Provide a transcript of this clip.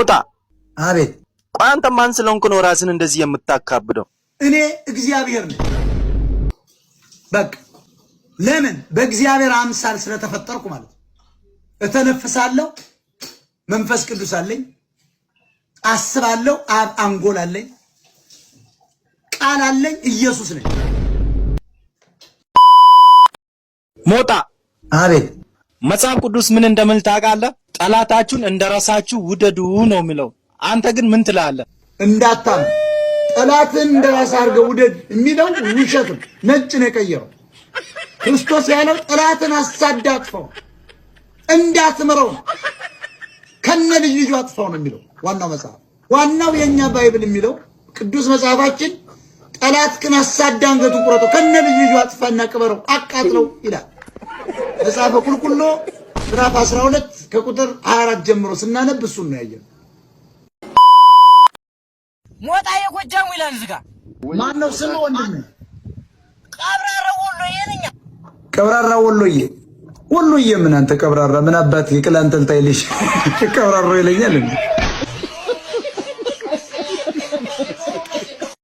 ሞጣ። አቤት። ቆይ አንተ ማን ስለሆንክ ነው ራስን እንደዚህ የምታካብደው? እኔ እግዚአብሔር ነኝ። በቃ ለምን? በእግዚአብሔር አምሳል ስለተፈጠርኩ ማለት ነው። እተነፍሳለሁ፣ መንፈስ ቅዱስ አለኝ፣ አስባለሁ፣ አብ አንጎል አለኝ፣ ቃል አለኝ፣ ኢየሱስ ነኝ። ሞጣ። አቤት። መጽሐፍ ቅዱስ ምን እንደሚል ታውቃለህ? ጠላታችሁን እንደራሳችሁ ውደዱ ነው የሚለው። አንተ ግን ምን ትላለህ? እንዳታም ጠላትን እንደራስህ አድርገህ ውደድ የሚለው ውሸት ነው። ነጭ ነው የቀየረው። ክርስቶስ ያለው ጠላትን አሳዳ አጥፋው፣ እንዳትምረው ነው። ከነ ልጅ ልጁ አጥፋው ነው የሚለው ዋናው መጽሐፍ። ዋናው የኛ Bible የሚለው ቅዱስ መጽሐፋችን ጠላትህን አሳዳ አንገቱን ቁረጠው፣ ከነ ልጅ ልጁ አጥፋና ቅበረው፣ አቃጥለው ይላል። መጽሐፈ ቁልቁሎ ምዕራፍ 12 ከቁጥር 24 ጀምሮ ስናነብ እሱን ነው ያየነው። ሞጣ የጎጃሙ ይላል እዚህ ጋር። ማነው ስም ወንድሜ? ቀብራራው ወሎዬ ነኝ። ቀብራራ ወሎዬ፣ ወሎዬ ምን አንተ ቀብራራ ምን አባት የቅል አንጠልጣይ ልጅ ቀብራራው ይለኛል እንዴ?